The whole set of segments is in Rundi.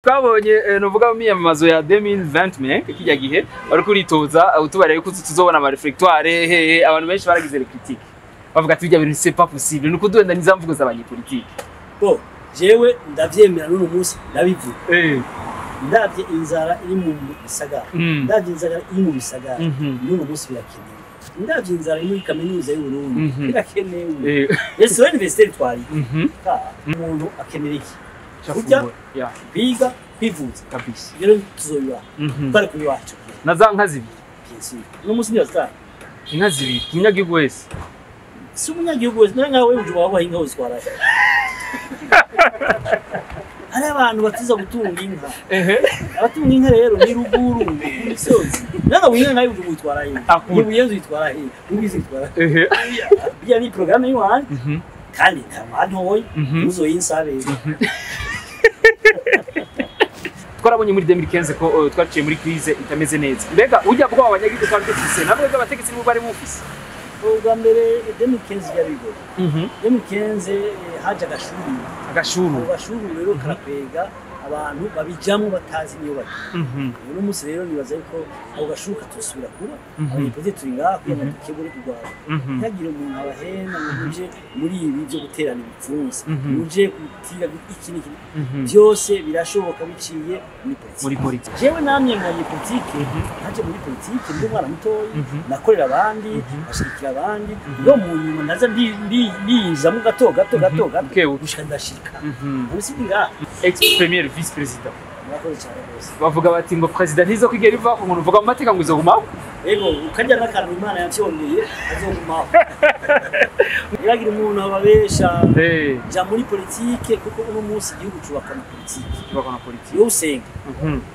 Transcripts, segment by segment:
Twabonye nuvuga mu miyamamazo ya 2020 kijya gihe wari kuritoza utubareye ko tuzobona ama réfectoire hehe, abantu benshi baragize critique bavuga ati bijya bintu c'est pas possible, nuko duhenda niza mvugo z'abanyepolitike. Bo jewe ndavyemera n'uno munsi ndabivuga. Ndavye inzara iri mu bisagara, ndavye inzara iri mu bisagara n'uno munsi birakenewe, ndavye inzara iri muri kaminuza y'u Burundi birakenewe. Ese we université twari umuntu akenera iki? Kurya, kwiga, kwivuza kabisa. Rero tuzobibaha twari kubibaha ico gihe. Na za nka zibiri bien sûr. Uno munsi niyo zitari inka zibiri umunyagihugu wese, si umunyagihugu wese, none nkawe uje wabaha inka uzitwarahe? Hari abantu batiza gutunga inka. Abatunga inka rero ni ruguru ku misozi. Nanga winka nkayo uje uyitwara he? Ni buyenzi uyitwara he? Ubizi uyitwara he? Biya ni programme yiwanje kandi nta bantoye muzoyinsabe. Twarabonye muri 2015 ko twaciye muri crise itameze neza. Mbega ujya bwo abanyagihugu twari dufise nabwo abategetsi nibo bari mufise? Ubwa mbere 2015 byari bigoye. 2015 haje agashuru. Agashuru. Agashuru rero karakwega abantu babijamwo batazi niyo bari. Uno munsi rero nibaza yuko ako gashuru katosubira kuba. Abanyepolitiki turi ngaha kugira ngo dukebure urwara. Ntihagire umuntu abahenda ngo muje muri ibi byo guterana ibipfunsi, muje gutira iki n'iki. Byose birashoboka biciye muri politiki. Muri politiki. Jewe namye mu banyepolitike, naje muri politiki ndi umwana mutoyi, nakorera abandi, nashigikira abandi, ngo mu nyuma naza ndiyinjizamo gato gato gato gato gushika ndashika. Ubu si ngaha. Ex premier vice président. Murakoze cyane rwose. Bavuga bati ngo president ntizo kwigera iva ku muntu uvuga mu mateka ngo izogumaho. Ego ukarya n'akantu Imana yavyongeye azogumaho. Iragira umuntu ababesha. Ja muri politike kuko uno munsi igihugu cubakwa na politike. Cubakwa na politike. Wowe usenga,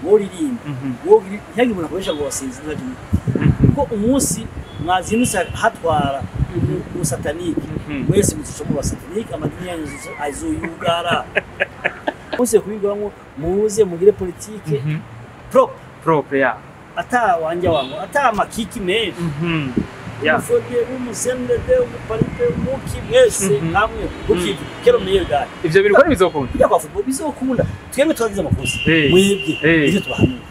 wowe uririmba, wowe ntihagire umuntu akoresha ngo wasenze ntibaje muri politike. Kuko umunsi mwazindutse hatwara umusatanike, mwese muzoca muba satanike, amadini yanyu azoyugara. Muze kubigwamwo, muze mugire politike propre. Propre ya. Ata wanja wangu, ata makiki menshi. Umufode, umusendede, umuparite, umuki mwese hamwe ukivi kero meilleur gars. Ivyo bintu ko bizokunda. Bijya kwa football bizokunda. Twebwe twagize amakosa. Mwebwe ivyo tubahanura.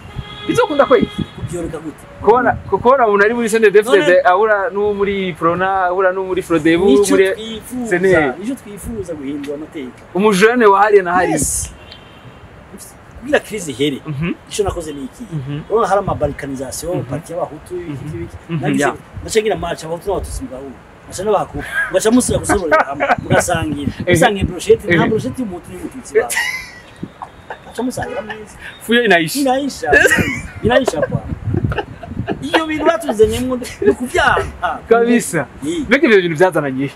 Bizokunda kweli? Kubyoreka gute? Kubona kubona umuntu ari muri CNDD-FDD ahura n'uwo muri Prona, ahura n'uwo muri Frodebu, muri Sene. Nico twifuza guhindura amateka. Umujene wa hariya na hariya. Kugira crise ihere. Ico nakoze ni iki? Urabona hari ama balkanisation, parti y'abahutu iki iki. Nagize ndacengira match abahutu n'abatutsi mugahura. Ngaca n'abahaku, ngaca musubira gusoborera hamwe, mugasangira. Musangiye brochette, nta brochette y'umuhutu n'umututsi ba. Ngaca musangira neza. Fuyo inaisha. Inaisha. Inaisha kwa. Iyo bintu batuzanyemwo ni kuvyanka. Kabisa. Mbega ivyo bintu byazananye?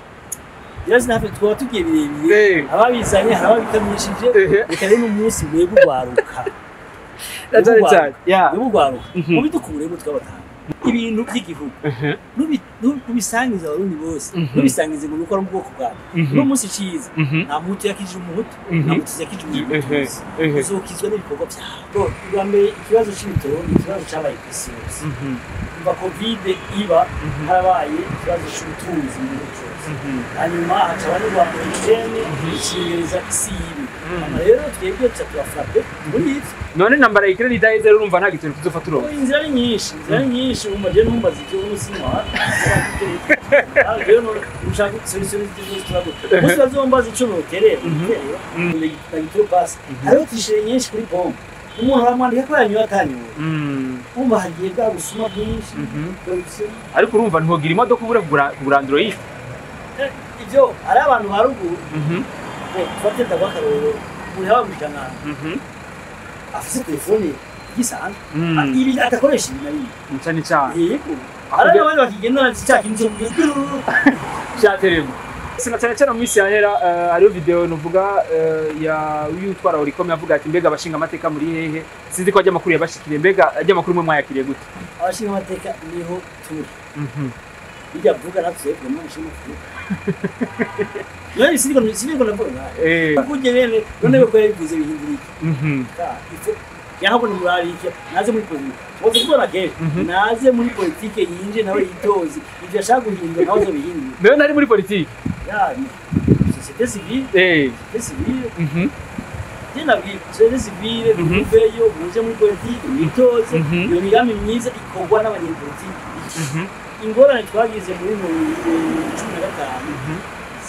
Yazi nafe twaba tugiye birebire. Ababizanye ababikamishije reka rero umunsi mwebwe ugwaruka. Mwebwe ugwaruka. Mubidukuremo twabatanga. Ibintu by'igihugu. Nubisangiza abarundi bose. Nubisangize ngo nuko ari ubwoko bwawe. Uno munsi ciza. Nta muhutu yakije umuhutu, nta mututsi yakije umututsi. Uzokizwa n'ibikorwa byawe. Ubwa mbere ikibazo c'ibitoro ni ikibazo cabaye kw'isi yose. Kuva Covid iba harabaye ikibazo c'ubutunzi mu gihugu cose. Hanyuma haca abanyarwanda Ukraine ikingereza isi yibi. Hama rero twebwe tuca turafrape muri ivyo. None intambara ya Ukraine idaheze rero urumva nta gitoro tuzofata uronka. Inzira ni nyinshi, inzira ni nyinshi umva je ntumbaza ivyo uno sinwa. Rero ushaka solution z'ikibazo turago. Musi bazombaza ico noterera, noterera. Ndagitoro pass. Hariho tishere nyinshi kuri pompe. Umuntu aramwandika ko yanyoye atanyoye. Umva hagiye bwa busuma bwinshi. Ariko urumva ntiwogira imodoka ubure kugura Android. Ivyo ari abantu ba ruguru. Tufate ndabakarorero. Umuntu yaba mwijana. Afise telefone gisanzwe. Ibi atakoresha ibi na bimwe. Cyane cyane. Yego. Hari abandi bakigendana cya kintu cyo cyateremo. Sina cyane cyane mu minsi yahera hariho video nuvuga ya uyutwara Oricom yavuga ati mbega abashinga amateka muri hehe, sinzi ko ajya amakuru yabashikiriye, mbega ajya amakuru mwe mwayakiriye gute? Abashinga amateka niho turi. Bijya vuga natwe mu mushinga. None siniko navuga. Kuje rero none ko yabivuze bihindura iki? Yahabona murari iki naze muri politike. Woze kubona ke naze muri politike yinje nawe yitoze. Ivyo ashaka guhindura nawe azobihindura. None nari muri politike. Ya société civile. Société civile. Je nabwiye société civile, muveyo muje muri politiki, mwitoze. Iyo migambi myiza ikorwa n'abanyepolitiki. Ingorane twagize muri 2015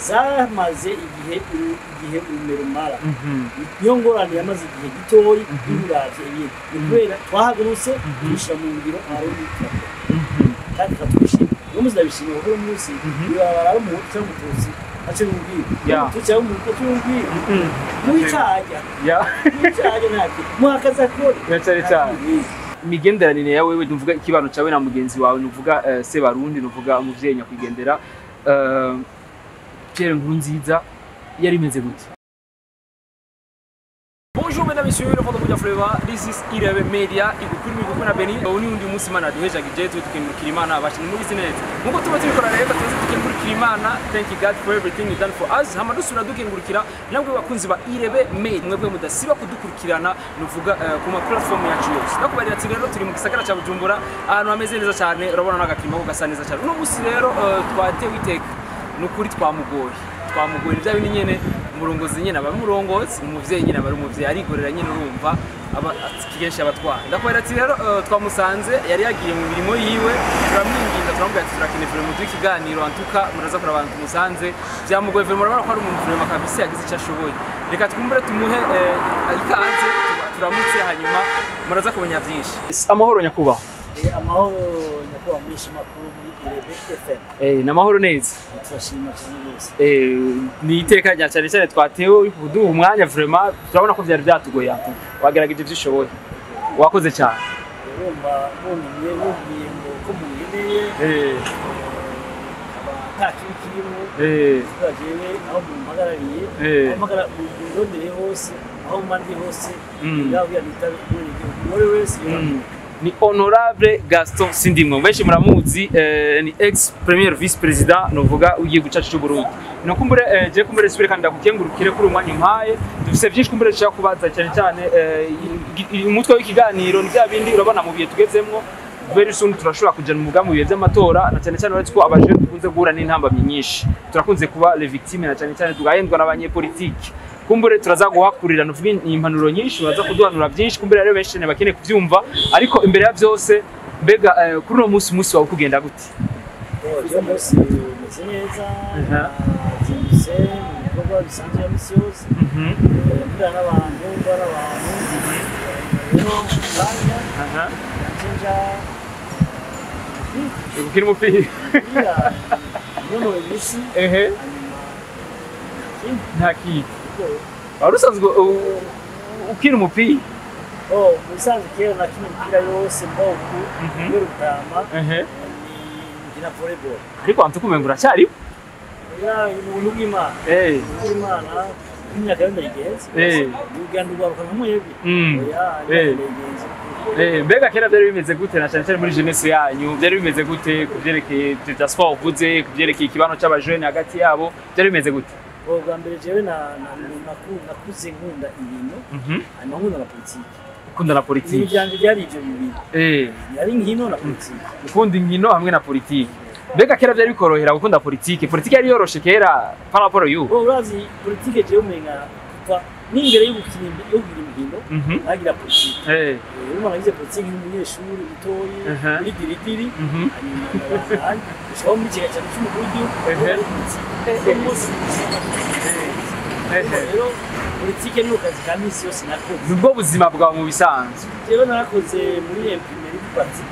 zamaze igihe urumero rumara. Niyo ngorane yamaze igihe gitoyi. Bimuravye ibintu ni kubera twahagurutse tubishira mu ngiro, abarundi turakora kandi tukatubishima. Uno munsi ndabishima kuko uno munsi ibarabara ari umuhutu cyangwa umututsi aco bimubwira, umututsi cyangwa umuhutu aco bimubwira, muwicarya muwicarya ntacyo muhakaza akore. Na cyane cyane imigenderanire yawe, wewe nuvuga ikibano cawe na mugenzi wawe, nuvuga Sebarundi, nuvuga umuvyeyi nyakwigendera Pierre Nkurunziza, yari imeze gute? Bonjour mesdames, messieurs, le fond de Fleva, this is Irebe Media, igukuri miguku na Beni. Ubu ni undi munsi Imana duhejagije, twe tukengurukira Imana, bashinye mubizi neza. Nkuko tuba tubikora rero, tuze tukengurukira Imana, thank you God for everything you done for us. Hama dusura dukengurukira namwe bakunzi ba Irebe Media, mwebwe mudasiba kudukurikirana, nuvuga ku ma platform yacu yose. Nakubarira ati rero turi mu gisagara ca Bujumbura, ahantu hameze neza cyane, urabona n'agakirima ko gasa neza cyane. Uno munsi rero twatewe iteka, nukuri twamugoye bya bindi nyene, umurongozi nyene aba umurongozi, umuvyeyi nyene aba ari umuvyeyi, arigorera nyene, urumva aba kenshi abatwara. Ndakubwira ati rero twamusanze yari yagiye mu mirimo yiwe, turamwinginga, turamubwira ati turakeneye vraiment duhe ikiganiro antuka muraza kuraba abantu tumusanze. Byamugoye vraiment, urabona ko ari umuntu vraiment kabisa yagize icyo ashoboye. Reka twumbure tumuhe ikaze, turamutse, hanyuma muraza kumenya byinshi. Amahoro nyakubahwa. Amahoro nyakubahwa mwinshi makuru muri Irebe FM. Ni amahoro neza. Turashima cyane rwose. Ni iteka rya cyane cyane twatewe kuduha umwanya, vraiment turabona ko byari byatugoye, wagerageje ibyo ushoboye, wakoze cyane. Urumva buntumye bubwiye ngo ko munkeneye, akaba nta kibi kirimo. Kuvuga jewe aho mumpagarariye, aho mundondereye hose, aho mba ndi hose, ndababwira nitabe umwenegihugu uwo ari we wese yoba. Ni honorable Gaston Sindimwo, benshi muramuzi, ni ex premier vice président novuga w'igihugu cyacu cy'u Burundi. No kumbure je kumbure sibire kandi ndakukengurukire kuri umwanya umpaye. Dufise byinshi kumbure dushaka kubaza, cyane cyane umutwe w'ikiganiro ni bya bindi urabona mu bihe tugezemwo, very soon turashobora kuja mu mugambi mu bihe by'amatora, na cyane cyane uretse ko abajene dukunze guhura n'intambamyi nyinshi, turakunze kuba les victimes, na cyane cyane tugahendwa n'abanyepolitiki. Kumbure turaza guhakurira nuvuga impanuro nyinshi, baza kuduhanura byinshi, kumbure rero benshi cyane bakeneye kubyumva. Ariko imbere ya byose, mbega kuri uno munsi, umunsi wawe kugenda gute? Uyu munsi umeze neza, nazindutse mu bikorwa bisanzwe ya misi yose, mvugana n'abantu, mbona n'abantu. Rero mu kanya nje nja Gukina umupira. Umupira, nonora imitsi. Hanyuma ikindi Nta kintu. Kuko Wari usanzwe ukina umupira? Oh, mu bisanzwe kera nakina imipira yose, mboku kubera ubutama nkina volleyball. Ariko wanze kumenga uracyariho. Ya, ubuntu bw'Imana. Ubuntu bw'Imana, imyaka yo ndayigenza. Uganda ugaruka nka mwebwe. Oya, ndayigenza. Mbega kera byari bimeze gute, na cyane cyane muri jeunesse yanyu byari bimeze gute ku byerekeye ibyo bya sport uvuze, ku byerekeye ikibano c'abajene hagati yabo, byari bimeze gute? Ubwo bwa mbere jewe nakuze nkunda ibintu, hanyuma nkunda na politiki. Ukunda na Ibintu politiki. byanje byari ivyo bibiri, yari inkino na politiki. Ukunda inkino hamwe na politiki. Mbega kera byari bikorohera gukunda politiki? Politiki yari yoroshe kera par rapport y'ubu? Bo, urazi politike, jewe umenga kuva n'imbere yo gukina, yo kugira imikino, nagira politiki. Urumva nagize politiki nk'umunyeshuri mutoyi muri diridiri, hanyuma ndabandanya gushikaho muri kigega cyane cy'umukuru w'igihugu ari politiki. Uno munsi rero politike ni kazi ka misi yose nakoze. Nibwo buzima bwawe mu bisanzwe. Jewe narakoze muri imprimerie du parti,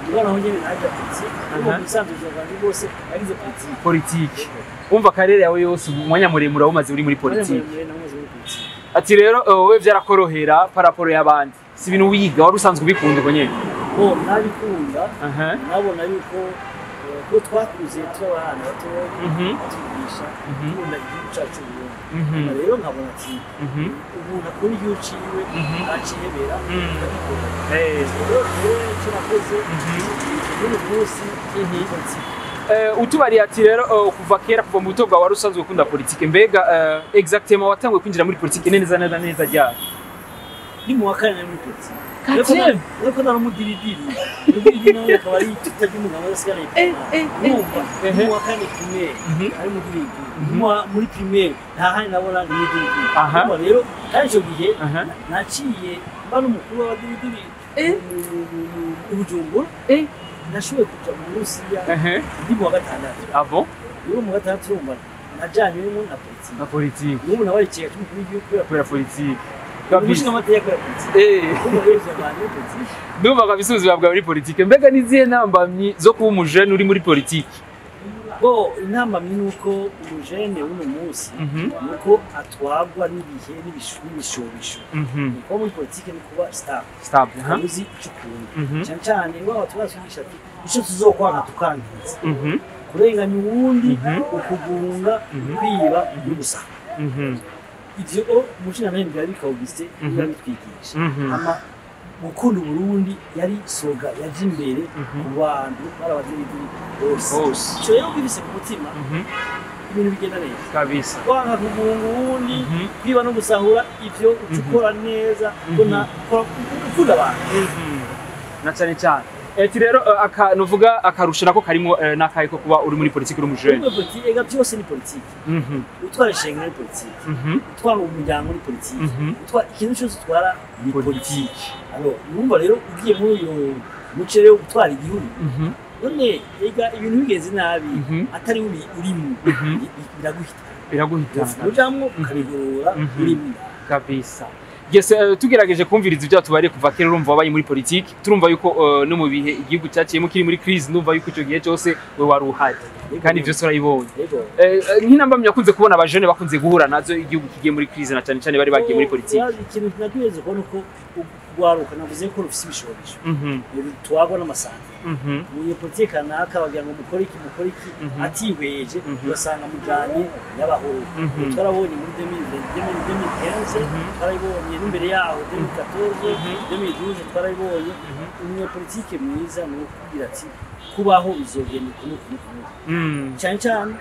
ubwo naho nyene nagira politike. Urumva mu bisanzwe ubuzima bwanjye bwose nagize politike. Politiki, umva karere yawe yose, umwanya muremure wawumaze uri muri politiki. Muremure namaze muri politike. Ati rero wowe byarakorohera par rapport y'abandi, si ibintu wiga, wari usanzwe ubikunda ubwo nyene? Bo, nabikunda. Nabona yuko ko twakuze turi abana batoya, batwigisha gukunda igihugu cyacu cy'u Burundi. Hanyuma rero nkabona ati umuntu akunda igihugu ciwe ntacihebera, akagikora. Rero jewe icyo nakoze n'uyu munsi ni politike. Utubariye ati rero kuva kera, kuva mu buto bwawe wari usanzwe ukunda politike. Mbega exactement watanguye kwinjira muri politike neza neza neza ryari? Ni mu wa kane nari muri politiki. Quatrième? Ariko nari umudiridiri. Umudiridiri nawe akaba ari ituta ry'umugabo w'abasigara. Urumva, ni mu wa kane primaire, ari umudiridiri. Muri primaire nta handi nabona ni umudiridiri. Urumva rero, kandi ico gihe naciye mba n'umukuru w'abadiridiri i Bujumbura. Nashoboye kuja mu Burusiya ndi mu wa gatandatu. Ah bon? Rero mu wa gatandatu urumva najanywemo na politiki. Na politiki. N'ubu nabaye ikigega c'umukuru w'igihugu kubera politiki. Umushinga amateka kubera politiki. Urumva rero ivyo abantu muri politiki. Ndumva kabisa ubuzima bwawe muri politiki. Mbega n'izihe ntambamyi zo kuba umujene uri muri politiki? Bo, intambamyi ni uko umujene w'uno munsi ni uko atwagwa n'ibihe n'ibishobisho. Kuba muri politiki ni kuba stable. Stable, ha? Uzi ico ukunda. Cyane cyane iwabo tubatwigisha ati ico tuzokwanga tukangiza. Kurenganya uwundi, ukugunga, kwiba no gusaka. Ivyo umushinga Ngarika Augustin yarabitwigisha. Hama gukunda Uburundi yari slogan yaje imbere ku bantu bari abadiridiri bose. Bose. Ico rero bibise ku mutima, ibintu bigenda neza. Kwanga kugunga uwundi, kwiba no gusahura, ivyo uca ukora neza, ukunda abantu. Na cyane cyane. Eti rero aka nuvuga akarusho nako karimo n'akahe ko kuba uri muri politiki uri umujene? Muri politiki, ega byose ni politiki. Utwara ishengero ni politiki. Utwara umuryango ni politiki. Utwara ikintu cyose utwara ni politiki. Alors, urumva rero ugiye muri uyu muce rero gutwara igihugu. None ega ibintu bigenze nabi atari uri urimo biraguhita. Biraguhitana. Ujamwo ukabigorora urimo. Kabisa. Yes, tugerageje kumviriza ibyo tubariye kuva kera, urumva wabaye muri politiki, turumva yuko no mu bihe igihugu cyaciyemo kiri muri crise, ndumva yuko icyo gihe cyose we wari uhari kandi byose urayibonye. Yego. Nk'intambamyi yakunze kubona abajene bakunze guhura nazo igihugu kigiye muri crise, na cyane cyane bari bagiye muri politiki? Ikintu nagwize kubona uko urwaruka, navuze ko rufise ibishobisho rutwagwa n'amasante. Umunyepolitike kanaka bagira ngo mukore iki, mukore iki, atihweje, ugasanga mujanye n'abahoro. Twarabonye muri 2015, twarabibonye n'imbere yaho 2014, 2012, twarabibonye. Umunyepolitike mwiza ni ukubwira ati kubaho bizogenda uku n'uku n'uku n'uku. Cyane cyane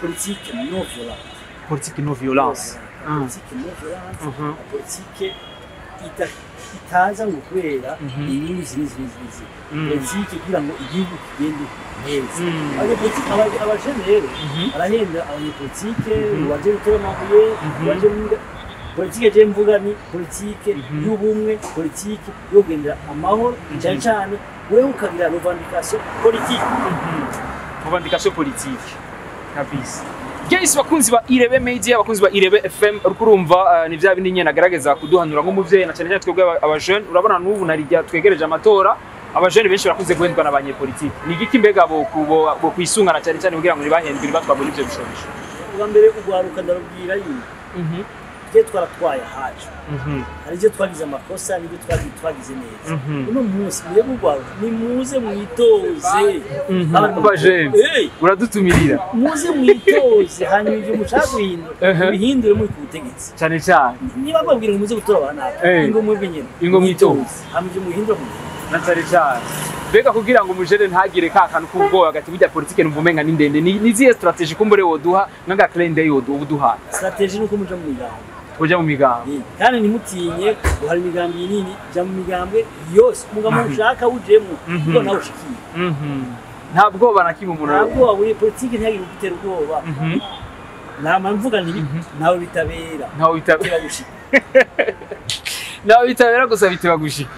politike non violente. Politique non violence. Politike non violente, politike itaza ngo kubera inyungu izi n'izi n'izi n'izi, politike kugira ngo igihugu kigende neza. Abanyepolitike, abajene rero barahenda abanyepolitike baje gutora amabuye, baje muri politike. Je mvuga ni politike y'ubumwe, politike yo kugendera amahoro. Cyane cyane wewe ukagira revendication politique. Revendication politique kabisa. Guys, bakunzi ba Irebe Media, bakunzi ba Irebe FM, uriko urumva ni vya bindi nyene agerageza kuduhanura nk'umuvyeyi, na cyane cyane twebwe abajene. Urabona n'ubu narijya twegereje amatora, abajene benshi barakunze guhendwa n'abanyepolitike. Ni igiki mbega bo kwisungana cyane cyane kugira ngo ntibahendwe, ntibatwagwe n'ivyo bishobisho? Ubwa mbere urwaruka ndarubwira yuko twe twaratwaye ahacu, hari ibyo twagize amakosa n'ibyo twagize neza. Uno munsi mwebwe urwaruka nimuze mwitoze. Abajene. Uradutumirira. Muze mwitoze, hanyuma ibyo mushaka guhindura mubihindure muri ku butegetsi. Cyane cyane. Niba babwira ngo muze gutora abanaka, ingo mwebwe nyene Ingo mwitoze. Hanyuma ibyo muhindura mubihindure. Na cyane cyane mbega kugira ngo umujene ntagire ka kantu k'ubwoba gati burya politike numva umenga ni ndende, ni nizihe stratégie kumbure woduha nk'aga clin d'œil woduha ubuduha? Stratégie ni uko muja mu migambi. Kuja mu migambi. Kandi ntimutinye ngo hari imigambi minini, jya mu migambwe yose, umugambi ushaka wujemwo, kuko nawe ushikiye. Nta bwoba na kimwe umuntu Nta bwoba buri politiki, ntihagire ugutera ubwoba. Nama mvuga nti ntawe bitabera. Ntawe bitabera. Biteba gushika. Nawe bitabera gusa biteba gushika.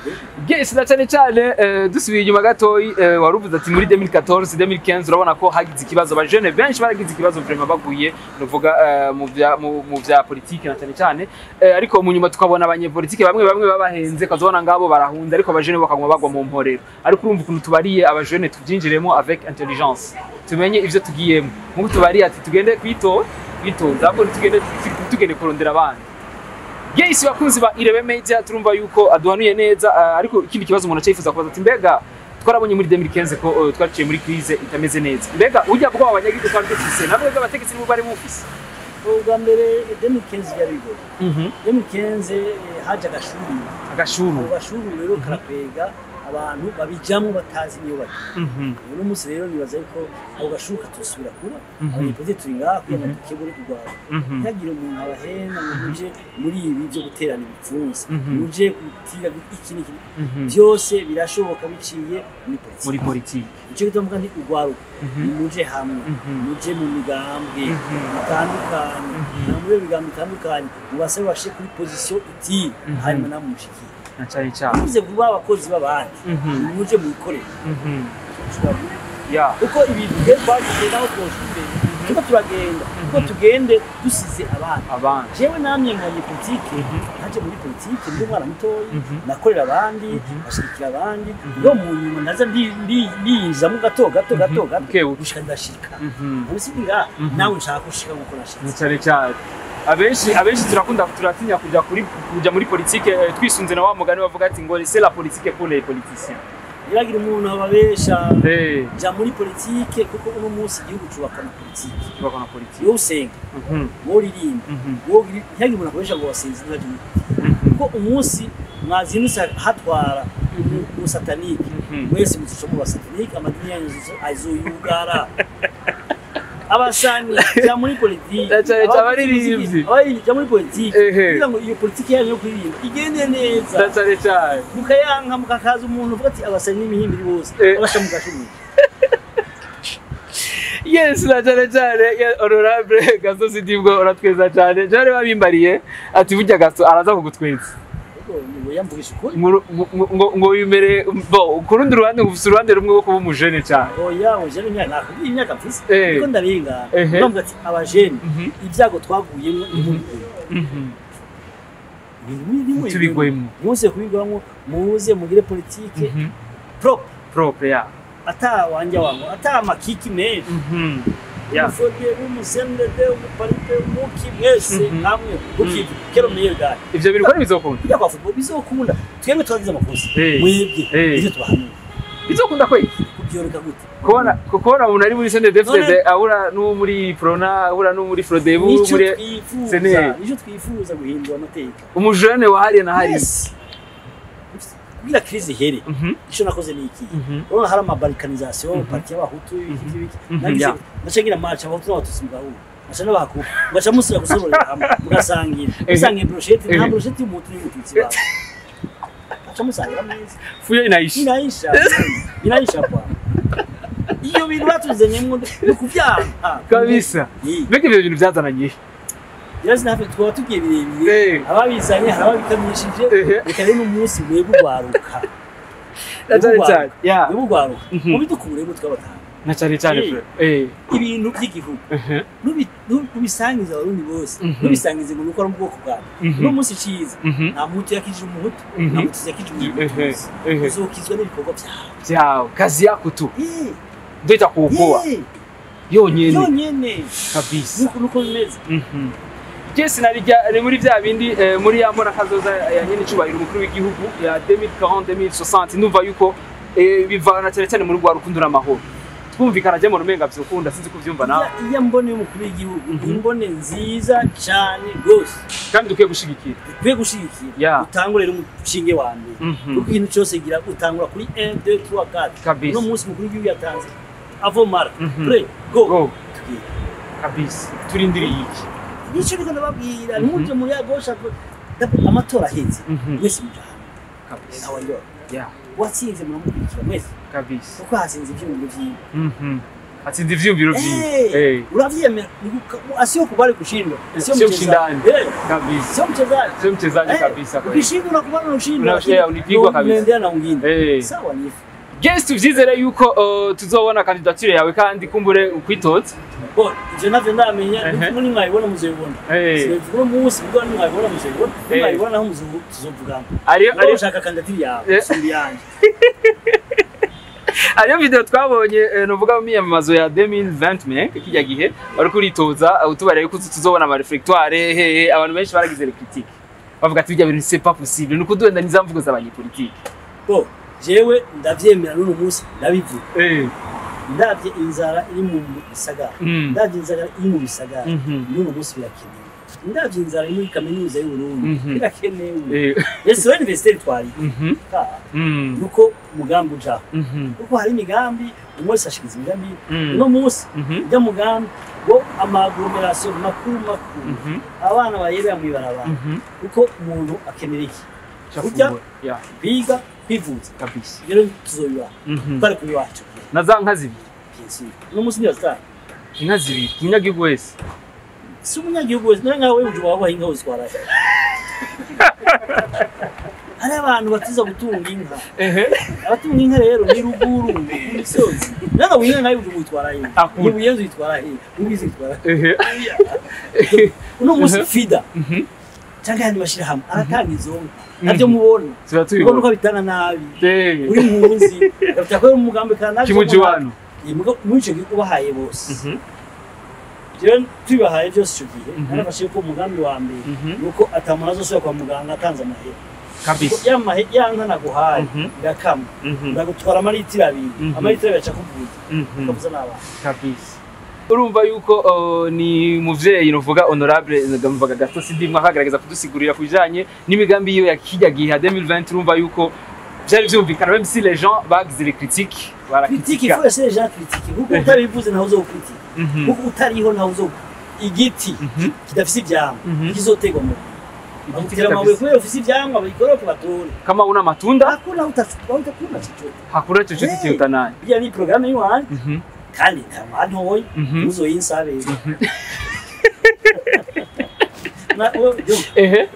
Yes, na cyane cyane dusubiye inyuma gatoyi, waruvuze ati muri 2014, 2015 urabona ko hagize ikibazo, abajene benshi baragize ikibazo vraiment baguye nuvuga mu vya politike na cyane cyane, ariko mu nyuma tukabona abanyepolitike bamwe bamwe babahenze, kazobona ngabo barahunze, ariko abajene bakaguma bagwa mu mporero. Ariko urumva ukuntu tubariye abajene tubyinjiremo avec intelligence, tumenye ivyo tugiyemo. Nk'uko tubariye ati tugende kwitora kwitonda, ahubwo tugende kurondera abandi. Yes, bakunzi ba Irebe Media, turumva yuko aduhanuye neza, ariko ikindi kibazo umuntu acifuza kubaza ati mbega twarabonye muri 2015 ko twaciye muri crise itameze neza, mbega ujya bwo abanyagihugu twari dufise nabwo bw'abategetsi nibo bari mufise? Ubwa mbere 2015 byari bigoye. 2015 haje agashuri. Agashuru. Ako gashuri rero karakwega Abantu babijamwo batazi niyo bagiye. Uno munsi rero nibaza yuko ako gashuka tosubira kuba. Abanyepolitike turi ngaha kugira ngo dukebure urwaruka, ntihagire umuntu abahenda ngo muje muri ibi byo guterana ibipfunsi, muje gutira iki n'iki. Byose birashoboka biciye muri politiki. Muri politiki. Nicyo gituma mvuga nti urwaruka, nimuje hamwe, muje mu migambwe itandukanye, na muri iyo migambi itandukanye mubasabe bashe kuri position utile, hanyuma namwe mushikire. Na cyane cyane. Muze kuba abakozi b'abandi, nimuje mubikorere. Kuko ibintu twe twagize naho twoje imbere, turiko turagenda kuko tugende dusize abandi. Abandi. Jewe namye mu banyepolitike, naje muri politike ndi umwana mutoyi, nakorera abandi, nashigikira abandi, no mu nyuma naza ndiyinjizamo gato gato gato gato Buke buke. gushika ndashika. Ubu si ngaha, nawe nshaka gushika nkuko nashitse. Na cyane cyane, abenshi turakunda, turatinya kuja muri politike, twisunze na wa mugani bavuga ati ngo c'est la politique pour les politiciens. Ntihagire umuntu ababesha. Ja muri politike, kuko uno munsi igihugu cubakwa na politike. Tubakwa na politike. Wowe usenga, wowe uririmba, wowe ntihagire umuntu akubesha ngo wasenze ntibaje muri politike, kuko umunsi mwazindutse hatwara umusatanike, mwese muzica mu basatanike, amadini yanyu azoyugara. Abasani, ja muri politike. Na cyane cyane abaririmbyi. Abaririmbyi, ja muri politike, kugira ngo iyo politike yanyu yo kuririmba igende neza. Na cyane cyane. Mukayanka mukakaza umuntu uvuga ati abasani n'imihimbiri bose, abasha mugashumira. Yes, na cyane cyane. Honorable Gaston Sindimwo, uratweza cyane. Jare babimbariye ati burya Gaston araza kugutweza. Ngo yamvugisha ukuri. Ngo wimere bo ku rundi ruhande, ngo ufise uruhande rumwe rwo kuba umujene cyane. Oya, ujene imyaka nakubwiye imyaka mfise, niko ndabingana. Ndavuga ati abajene, ibyago twaguyemo ntimubigwemo. Tubigwemo. Muze kubigwamo, muze mugire politike propre. Propre ya. Ata wanja wangu, ata amakiki menshi. Umufode, umusenede, umuparipe, umuki, mwese hamwe ukivi kero meilleur gars. Ivyo bintu ukora bizokunda. Kujya kwa football bizokunda. Twebwe twagize amakosa, mwebwe ivyo tubahanura. Bizokunda kweli. Kubyoreka gute? Kubona umuntu ari muri CNDD-FDD ahura n'uwo muri Prona, ahura n'uwo muri Frodebu, nico muri twifuza. Seneri. Nico twifuza, guhindura amateka. Umujene wa hariya na hariya. Yes. Kugira crise ihere, ico nakoze ni iki? Urabona hari ama balkanisation, parti y'abahutu, iki n'ibiki. Nagize naca ngira match abahutu n'abatutsi mugahura, naca n'abahakuba, mugaca musubira gusoborera hamwe, mugasangira, musangira brochette. Nta brochette y'umuhutu n'umututsi baho, mugaca musangira neza. Fuyo inaisha. Inaisha, inaisha bwana. Iyo bintu batuzanyemwo ni ukuvyanka. Kabisa. Mbega ivyo bintu byazananye? Irazi nafe twaba tugiye birebire. Ababizanye hari ababikamishije. Reka rero n'umunsi mwebwe urwaruka, Na cyane cyane ya. mwebwe urwaruka, mubidukuremo twabatanga. Na cyane cyane. Ibintu by'igihugu nubisangiza abarundi bose, nubisangize ngo nuko ari mu bwoko bwawe. Uno munsi ciza, nta muhutu yakijije umuhutu, nta mututsi yakijije umututsi. Uzokizwa n'ibikorwa byawe. Byawe, kazi yako tu ndio itakuokoa yonyene. Yonyene. Kabisa. Nuko bimeze. Jesi narijya ni muri bya bindi, muri ya mbona kazoza ya nyene icubahiro umukuru w'igihugu ya 2040 2060, ndumva yuko bivana cyane cyane muri rwa rukundo n'amahoro twumvikana. Je mu rumenga vyokunda, sinzi kuvyumva nawe. Iya mbone y'umukuru w'igihugu ni imbone nziza cyane rwose. Kandi dukwiye gushigikira. Dukwiye gushigikira. Utangure rero umushinge wa mbere, kuko ikintu cyose gira utangura kuri 1 2 3 4. Kabisa. Uno munsi umukuru w'igihugu yatanze avant marche, prêt, go. Go. Tugiye. Kabisa, turindiriye iki? Nicyo niko ndababwira, ntimuje muri ya gauche à droite. Amatora aheze, mwese muja hamwe. Kabisa. Ntawe njora. Watsinze muramukurikira mwese, kuko hatsinze ivyiyumviro vyiwe. Atsinze ivyiyumviro vyiwe. Uravyemera, asio kubali kushindwa sio Sio mchezaji. mshindani. Kabisa. Sio mchezaji. Sio mchezaji kabisa kweli. Ukishindwa unakubali unashindwa, Unapigwa kabisa. Unaendelea na wengine. Sawa, ni hivyo. Guest, tuvyizere yuko tuzobona candidature yawe kandi kumbure ukwitoza. Bo, ivyo navyo ndamenya, muri mwabibona muzobibona. Sinavuga uno munsi, ubwo nimwabibona muzobibona, nimwabibona naho tuzovugana. Ariyo Ariyo ariyo ushaka candidature yawe, sumbi yanje. Ariyo video twabonye, novuga mu miyamamazo ya 2020 mais kijya gihe wari kuritoza, utubareye yuko tuzobona ama réfectoire hehe, abantu benshi baragize critique bavuga ati bijya bintu c'est pas possible, nuko duhenda niza mvugo z'abanyepolitike. Bo, jewe ndavyemera n'uno munsi ndabivuga. Ndavye inzara iri mu bisagara, ndavye inzara iri mu bisagara, n'uno munsi birakenewe. Ndavye inzara iri muri kaminuza y'u Burundi birakenewe. Ese we université twari nuko umugambi ujaho, kuko hari imigambi umwe wese ashikiza imigambi. Uno munsi ujya mugambi wo ama agglomération makuru makuru, abana bayerera mw'ibarabara, kuko umuntu akenera iki? Kurya, kwiga, kwivuza. Kabisa. Rero tuzobibaha twari kubibaha ico gihe. Na za nka zibiri. Bien sûr. Uno munsi niyo zitari inka zibiri umunyagihugu wese. Si umunyagihugu wese, nawe nkawe uje wabaha inka uzitwarahe? Hari abantu batiza gutunga inka. Abatunga inka rero ni ruguru ku misozi. Nawe inka nayo uje uyitwara he? Akura. Ubuyenzi uyitwara he? Ubizi uyitwara he? Uno munsi FIDA canke ayandi mashirahamwe aratanga izo nka, navyo mubona Tuba ubona tubibona. uko bitana nabi uri mpunzi gafite umugambi kandi navyo Kimujiwano. Muri ico gihe ubahaye bose, jewe tubibahaye byose ico gihe, narafashe ko umugambi wa mbere nuko atamuntu azosubira kwa muganga atanze amahera. Kabisa. Ya mahe ya nka naguhaye irakama, ndagutwara amaritiro 2, amaritiro 2 aca kuvuza, ukavuza n'abana. Kabisa. Urumva yuko ni muvyeyi novuga honorable mvuga Gaston Sindimwo akagerageza kudusigurira kubijanye n'imigambi yiwe ya kijya gihe ya 2020. Urumva yuko byari vyumvikana, même si les gens bagize les critiques, Critique, il barakritika. faut laisser les gens critiquer, kuko utabivuze ntawe uzokritika, kuko utariho ntawe uzo igiti kidafise ivyamwa kizotegwa mu Igiti bagutera amabuye kidafise- kubera ufise ivyamwa, babikorope batore. Kama una matunda, Hakuna utakuna chochote. Hakuna chochote Hey. kiutanaye. Bijya ni programme yiwanje kandi nta mwantoye muzoyinsabe. Na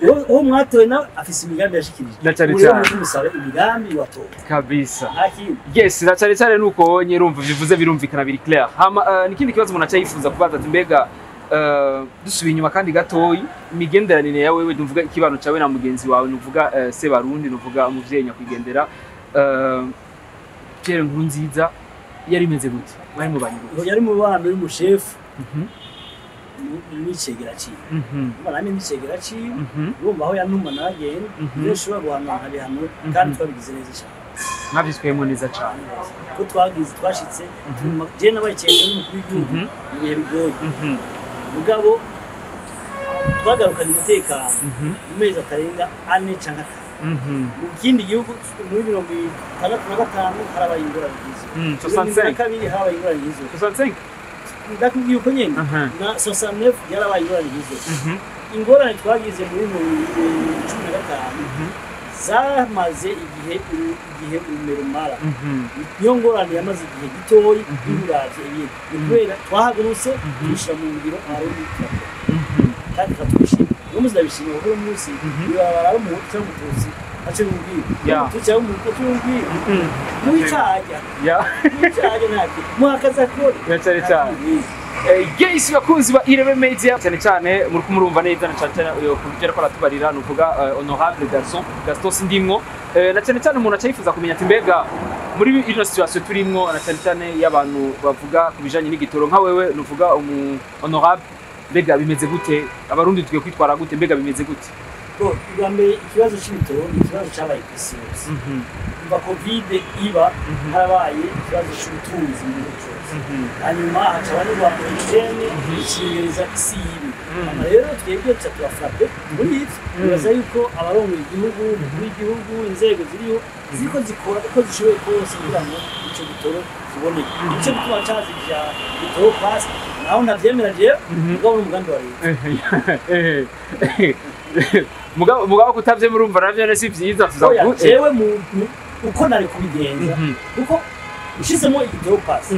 yo uwo mwatoye nawe afise imigambi yashikirije. Na cane Ubu rero cane. muze imigambi watowe. Kabisa. Nta kindi. Yes, na cyane cyane nuko wonye urumva bivuze birumvikana, biri clair. Hama nikindi kibazo umuntu aca yifuza kubaza ati mbega dusubiye inyuma kandi gatoyi, imigenderanire yawe wewe, nuvuga ikibano cawe na mugenzi wawe, nuvuga Sebarundi, nuvuga umuvyeyi nyakwigendera Pierre Nkurunziza, yari imeze gute? Mwari mubanye gute? Yari mu bana y'umushefu n'icegera ciwe. Urumva namwe n'icegera ciwe, urumva aho yanuma nagenda, niyo nshobora guhanura nkabihanura, kandi twabigize neza cyane. Mwavyitwayemwo neza cane. Ko twagize twashitse, jewe nabaye icegera n'umukuru w'igihugu mu bihe bigoye, mugabo twagarukanye umutekano mu mezi atarenga 4 canke 5. Mu kindi gihugu muri 65 harabaye ingorane nk'izo, 72 harabaye ingorane nk'izo. 65. Ndakubwiye uko nyene, na 69 yarabaye ingorane nk'izo. Ingorane twagize muri 2015 zamaze igihe igihe urumero rumara. Niyo ngorane yamaze igihe gitoyi y'uburavye ibintu, ni kubera twahagurutse tubishira mu ngiro, abarundi turakora kandi tukatwishima. Uno munsi ndabishima kuko uno munsi ibarabara ari umuhutu cyangwa umututsi aco bimubwira, umututsi cyangwa umuhutu aco bimubwira, muwicarya muwicarya ntacyo muhakaza akore. Na cane cane. Yes, bakunzi ba Irebe Media, cyane cyane muri kumurumva neza, na cyane cyane ku byo ariko aratubarira, nuvuga honorable Gaston Sindimwo. Na cyane cyane umuntu acayifuza kumenya ati mbega muri ino situation turimwo, na cyane cyane y'abantu bavuga ku bijanye n'igitoro, nka wewe nuvuga umu honorable, mbega bimeze gute? Abarundi tukwiye kwitwara gute? Mbega bimeze gute? Bo, ubwa mbere ikibazo c'ibitoro ni ikibazo cabaye kw'isi yose. Kuva Covid iba, harabaye ikibazo c'ubutunzi mu gihugu cose, hanyuma hacaba n'urwanda Ukraine ikingereza isi yibi. Hama rero twebwe tuca tuba frappé muri ivyo. Nibaza yuko abarongoye igihugu, umukuru w'igihugu, inzego ziriho ziriko zikora uko zishoboye kose kugira ngo ico gitoro kiboneke. Nico gituma caza ivya gitoro pass, naho ntavyemera jewe, mugabo n'umugambi wa leta. Mugabo kutavyemera urumva navyo si vyiza. Oya, tuza jewe uko nari kubigenza, kuko ushizemo igitoro pass,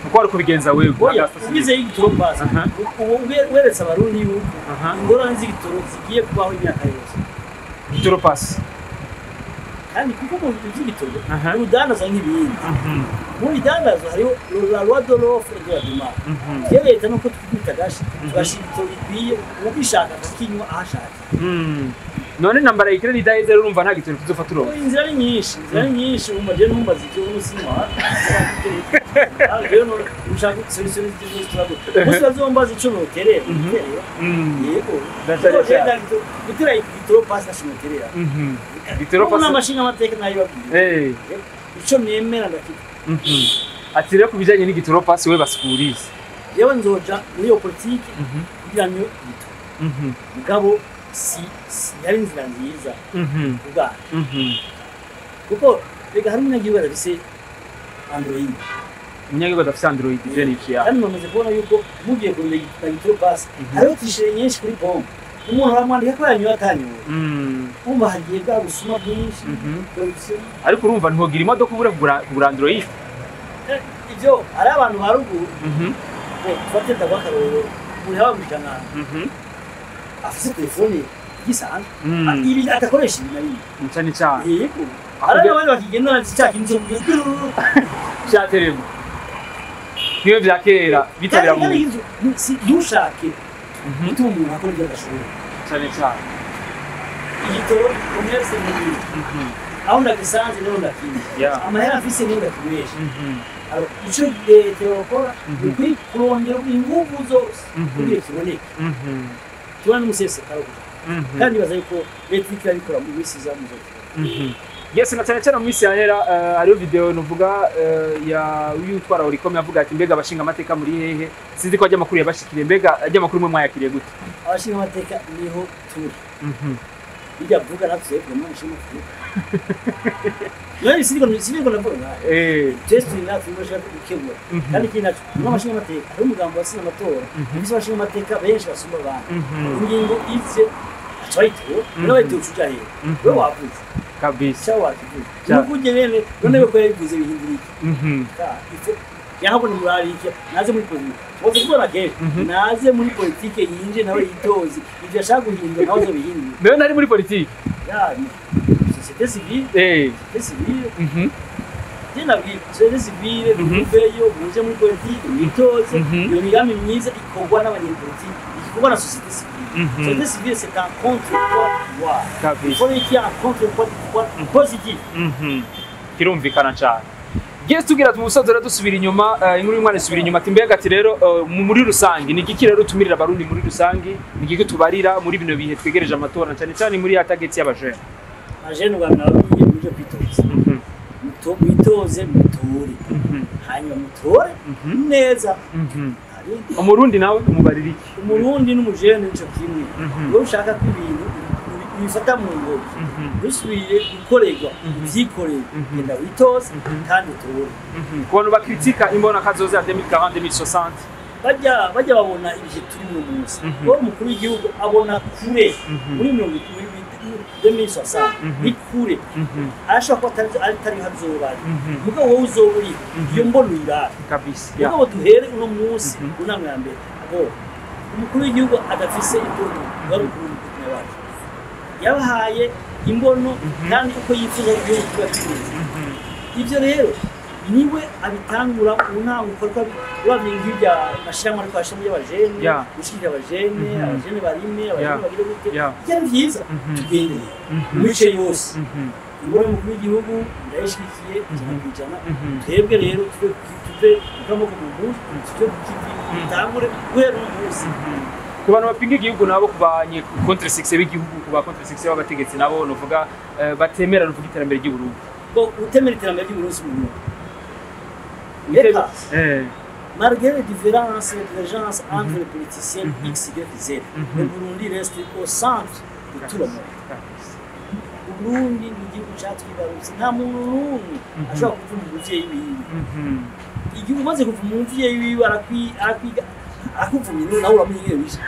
Uko wari kubigenza wewe? Oya, ugize igitoro pass, ubu weretse abarundi yuko ingorane z'igitoro zigiye kubaho imyaka yose. Gitoro pass. Kandi kuko mu bintu by'igitoro urudandaza nk'ibindi, mu bidandaza hariho la loi de l'offre et de la demande. Iyo leta nuko twikubita agashi tugashira igitoro gikwiye, ubishaka akakinywa aho ashaka. None intambara ya Ukraine idaheze rero, urumva nta gitoro tuzofata uronka. Inzira ni nyinshi, inzira ni nyinshi. Umva, jewe ntumbaze ivyo usinywa rero, ushaka solution z'ikibazo turaguta umunsi bazombaza ico noterera, noterera yego. Ndacari Kuko jewe cyane. gutera igitoro pasi ntaco noterera. Gitoro Ubu pass. n'amashinga amateka nayibabwiye. Ico nemera ndakita. Ati rero ku bijanye n'igitoro pass we basikurize. Jewe nzoja muri iyo politike kugira ngo igitoro Mugabo si yari inzira nziza ubwayo, kuko reka hari umunyagihugu adafise Android. Umunyagihugu adafise Android ivyo ni iki? Kandi bamaze kubona yuko mugiye kurunda gitoro pasi hariho tishere nyinshi kuri pompe, umuntu aramwandika ko yanyoye atanyoye. Umva hagiye bwa busuma bwinshi. Ariko urumva ntiwogira imodoka ubure kugura Android. Ivyo hari abantu ba ruguru tufate ndaguha akarorero, umuntu yaba mw'ijana afise telefone igisanzwe ibi adakoresha ibi na bimwe. Cane cane. Yego, hari n'abandi bakigendana cya kintu cya teremo niyo vya kera bitabira mu ntushake gutuma umuntu akora ibyo adashoboye. Cane cane. Igitoro commerce ni aho ndagisanze niho ndakiye, amahera mfise niho ndakinywesha. Ico leta yokora ni kurondera inguvu zose kugira kiboneke, tubona n'umusesekara, kandi baza yuko leta iriko irabikora mu minsi iza muzokibona. Yes, na cyane cyane mu minsi yahera hariho video nuvuga ya uyutwara Oricom yavuga ati mbega abashinga amateka muri hehe? Sinzi ko ajya amakuru yabashikiriye, mbega ajya amakuru mwe mwayakiriye gute? Abashinga amateka niho turi, bijya vuga natwe mu mushinga none siniko navuga twese turi natwe bashaka gukemura. Kandi ikindi naco mu abashinga amateka hari umugambo watsinze amatora ufise abashinga amateka benshi basumba abandi, ingingo ize aca bayitora, none bayitora uca uja hehe? Wewe wavuze kabisa cya wakivuze nuko ujye bene none ko yabivuze bihindura iki? Yahabona murarike naze muri politike bose kubona kenshi naze muri politike yinje nawe yitoze ivyo ashaka guhindura nawe azobihindura. Nawe nari muri politike. Ya société civile, société civile. Je nabwiye société civile muveyo muje muri politike mwitoze, iyo migambi myiza ikorwa n'abanyepolitike, ikorwa na société civile. Société civile, c'est un contre-poids pouvoir. Il faut qu'il y ait un contre-poids du pouvoir positif. Kirumvikana cyane. Yes, tugira tumusozo rero dusubira inyuma, inkuru y'umwana isubira inyuma ati mbega ati rero muri rusangi ni igiki rero tumirira abarundi muri rusangi, ni igiki tubarira muri bino bihe twegereje amatora, cyane cyane muri ya target y'abajene? Abajene ubwa nababwiye muje kwitoza, mwitoze mutore, hanyuma mutore neza. Umurundi nawe umubarira iki? Umurundi n'umujene nico kimwe. Wowe ushaka ko ibintu bifata mu ngobyi ntusubire gukorerwa, uvyikorere, genda witoze kandi utore. Ku bantu bakritika imbona kazoza ya 2040 2060? Bajya babona ibihe turi mu munsi, wowe umukuru w'igihugu abona kure muri mirongo 2060 ni kure, arashobora kuba atariho azoba ari, mugabo wowe uzoba uriho iyo mbona uyirabe kabisa. Mugabo duhere uno munsi ku ntambwe ya mbere. Umukuru w'igihugu adafise imbono wari umukuru w'igihugu wacu yabahaye imbono kandi uko yifuza igihugu kiba kimeze, ibyo rero niwe abitangura mu ntango uko uravye nk'irya mashirahamwe ariko ashiramo y'abajene, gushigikira abajene, abajene barime, abajene bagire gute, ivyo ari vyiza tugende mu mice yose. Imbono y'umukuru w'igihugu ndayishigikiye 100%. Twebwe rero tuve mukamoko mu mpuzu, tuve ku kivi, dutangure guhera uno munsi. Ku bantu bapinga igihugu nabo, ku banye contre succès b'igihugu, ku ba contre succès b'abategetsi nabo novuga batemera novuga iterambere ry'Uburundi? Bo utemera iterambere ry'Uburundi si mu Reka, malgré les différences, les divergences entre les politiciens X, Y, Z, le Burundi reste au centre de tout le monde. Uburundi ni igihugu catwibarutse, nta muntu n'umwe ashobora kuvuma umuvyeyi wiwe. Igihe umaze kuvuma umuvyeyi wiwe arakwiga arakuvumye, nawe uramuha bisha.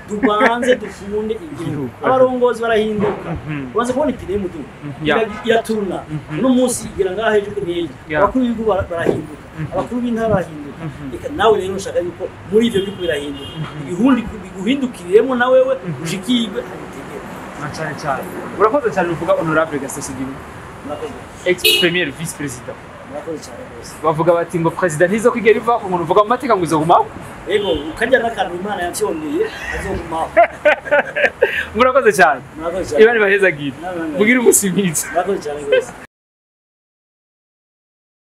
Dubanze dukunde igihugu. Abarongozi barahinduka, ubanze kubona ipine y'umuduga iraturuna, uno munsi igira ngaha hejuru n'ejo. Abakuru b'ibihugu barahinduka, abakuru b'intara barahinduka. Reka nawe rero nshaka yuko muri ivyo biriko birahinduka biguhindukiriremo na wewe ushikirwe abitegere. Cyane cyane. Urakoze cyane uvuga honorable Gaston Sindimwo, Murakoze. Ex premier vice président. Murakoze cyane rwose. Bavuga bati ngo president ntizo kwigera ivaho, ngo uvuga mu mateka ngo izogumaho. Ego, ukarya n'akantu Imana yavyongeye azogumaho. Murakoze cyane. Murakoze cyane. Ibani bahezagire. Namwe. Mugire umunsi mwiza. Murakoze cyane rwose.